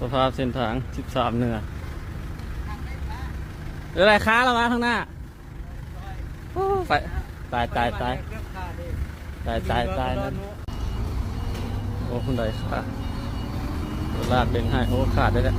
ສະພາບເສັ້ນທາງສິບສາມເໜືອ ເອີ ໄດ້ຄາແລ້ວວະທາງໜ້າ. ໂອ້ ໄປ ຕາຍ ຕາຍ ຕາຍ ຕາຍ ຕາຍ ຕາຍ ໂອ້ ໄດ້ຄາ ລາກເບັງໃຫ້ ໂອ້ ຂາດໄດ້ແລ້ວ.